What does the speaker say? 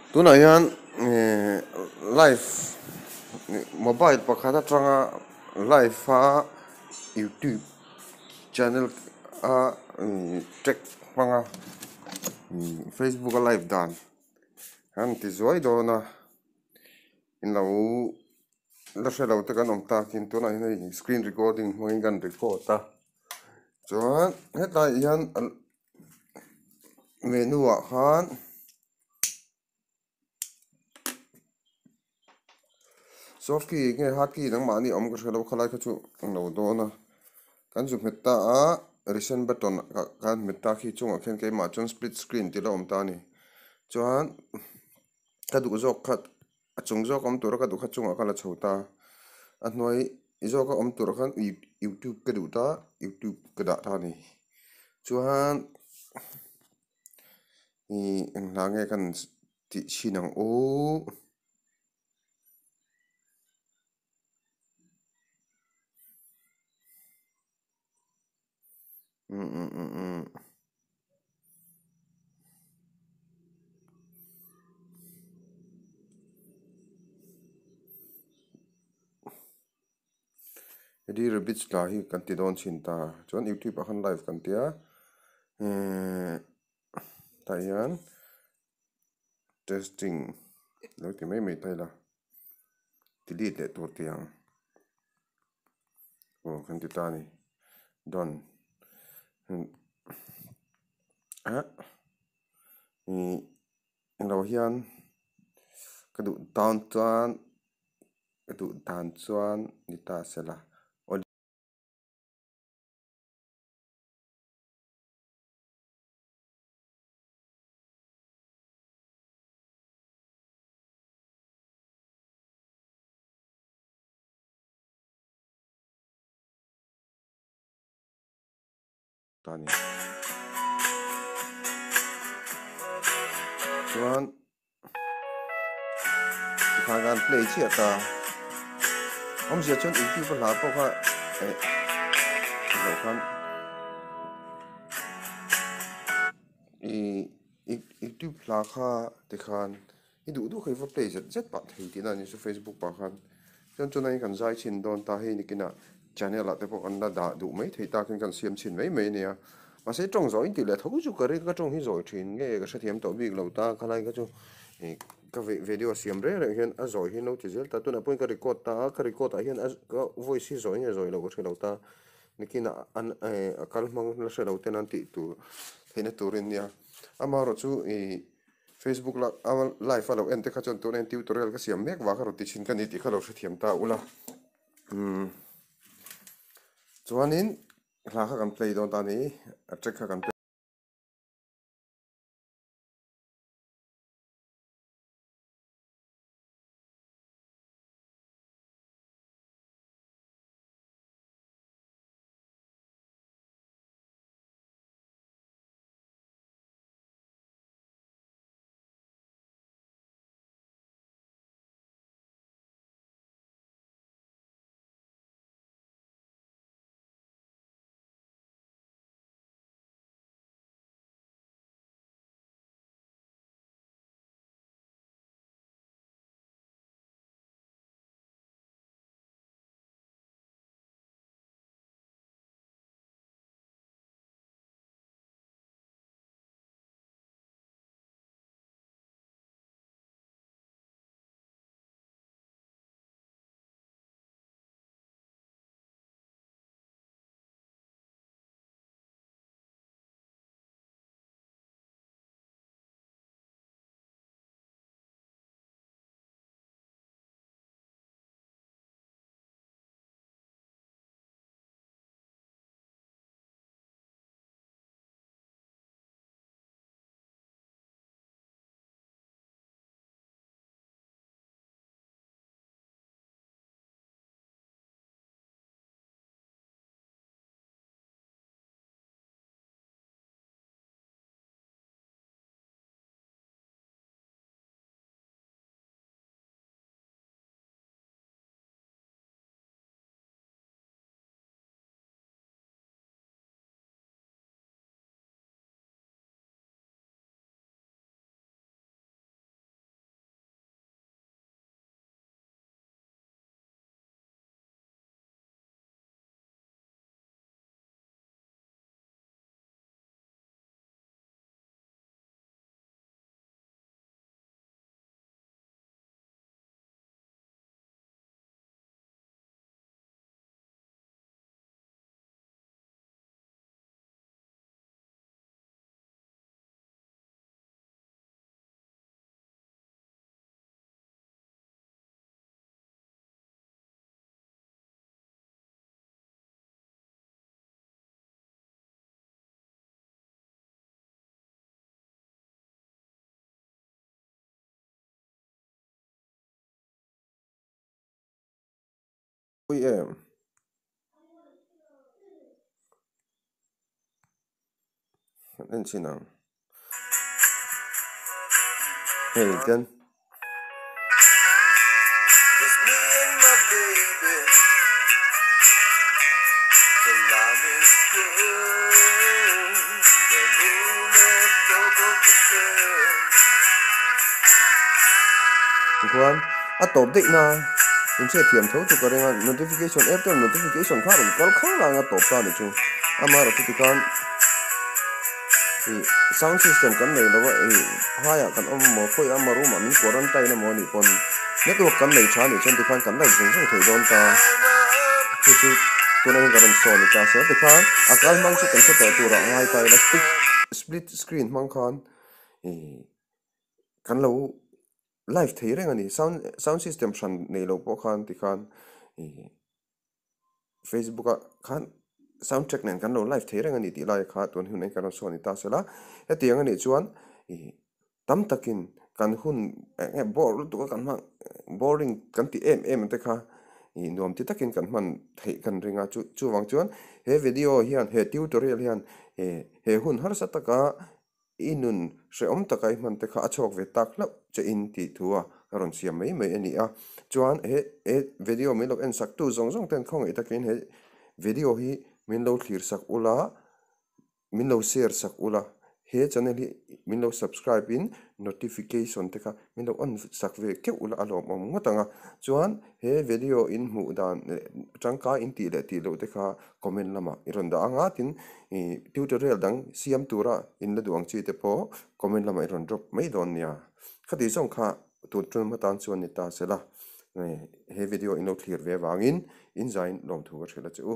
Tunah hian ehh live mobile pakhat atanga live a youtube channel a track hmanga facebook a live dan an ti zuai dawn a in lo la hre lo te kan awm takin tunah hian hei screen recording hmangin kan record a chuan hetlaiah hian menu ah khan. Soft key nge hard key nangmahni awm ka hre lo khalai kha chu ang lo dawn a kan zu hmet ta a recent button ah khan hmet ta khi chungah khian keimah chuan split screen tih la awm ta a ni chuan ka duh zawk kha a chung zawk awm tura ka duh kha chungah ka la chho ta a hnuai zawka awm turah khan youtube ka duh ta youtube ka dah ta a ni chuan. Ih eng hla nge kan tih chhin ang u. Umm umm umm umm. Eddie Rabbits tla hi kan ti dawn chhin ta chuan youtube ah khan live kan tia ehh tah hian testing lo ti mai mai ta ila delete leh tur tih ang aw kan ti ta a ni done ah ih englo hian ka duh tan chuan. Ka duh dan chuan ni ta se la. Ta ni. Chuan tikhan khan play chiah ta. Awmzia chuan youtube a hla pawh kha eh loh khan ih youtube hla kha tikhan i duh duh kha i va play zet zet pah thei tihna a ni chu facebook pah khan chuan chulaiin kan zai chhin dawn ta hei nikinah channel ah te pawh kan la dah duh mai thei takin kan siam chhin mai mai a nia mahse tawng zawh in tih leh tho chu ka ring ka tawng hi zawi thin nge ka hrethiam tawh bik lo ta khalai kha chu ih ka video siam reng reng hian a zawi hi no ti zel ta tunah pawhin ka record ta a ka record ah hian a ka voice hi zawi nge zawi lo ka hre lo ta nikinah an eh a kal hmang la hre lo ten an tih tur theihna turin nia amaherawhchu ih. Facebook la a live a lo en te kha chuan tuna tutorial ka siam mek vang a rawn ti thin ka ni tih kha lo hrethiam ta ula umm chuanin hla kha kan play dawn ta a ni a track kha kan play. Ui em. Kan en chhin ang. Hei ten. Tikhuan a tawp daih na in hriat thiam tho chu ka ring a notification airtel notification kha a rawn kal khang lang a tawp ta ni chu amaherawh chu tikhan ih sound system kan nei lo a ih phaiah kan awm emaw khawiah emaw room ah min quarantine emaw anih pawn network kan nei tha anih chuan tikhan kan live zung zung thei dawn ta chu chu tunah hian ka rawn sawi a ni ta sia tikhan a kal hmang chu kan hre tawh turah ngai ta ila split screen hmang khan ih kan lo live thei reng a ni sound sound system hran nei lo pawh khan tikhan ih Facebook ah khan sound track nen kan lo live thei reng a ni tih lai kha tun hun ah hian kan rawn sawi a ni ta sela hetiang a nih chuan ih tam takin kan hun eng nge bore lutuk a kan hmang boring kan tih em em te kha ih nuam ti takin kan hman theih kan ring a chu chuvang chuan he video hian he tutorial hian ih he hun harsa taka I nun hrehawm taka i hman te kha a chhuak ve tak hlauh che in tih thu a ka rawn siam mai mai a ni a. Chuan he he video min lo en sak tu zawng zawng ten khawngaih takin he video hi min lo thlir sak ula, min lo share sak ula, he channel hi min lo subscribe in notification te kha min lo on sak ve keuh ula a lawmawm ngawt ang a. Chuan he video in hmuh dan leh tangkai in tih leh tih loh te kha comment lamah i rawn dah ang a, tin ih tutorial dang siam tura in la duh ang chi te pawh comment lamah i rawn drop mai dawn nia. Khati zawng kha tun tum atan chuan ni ta se la, he video in lo thlir ve avangin in zain lawmthu ka hrilh a che u.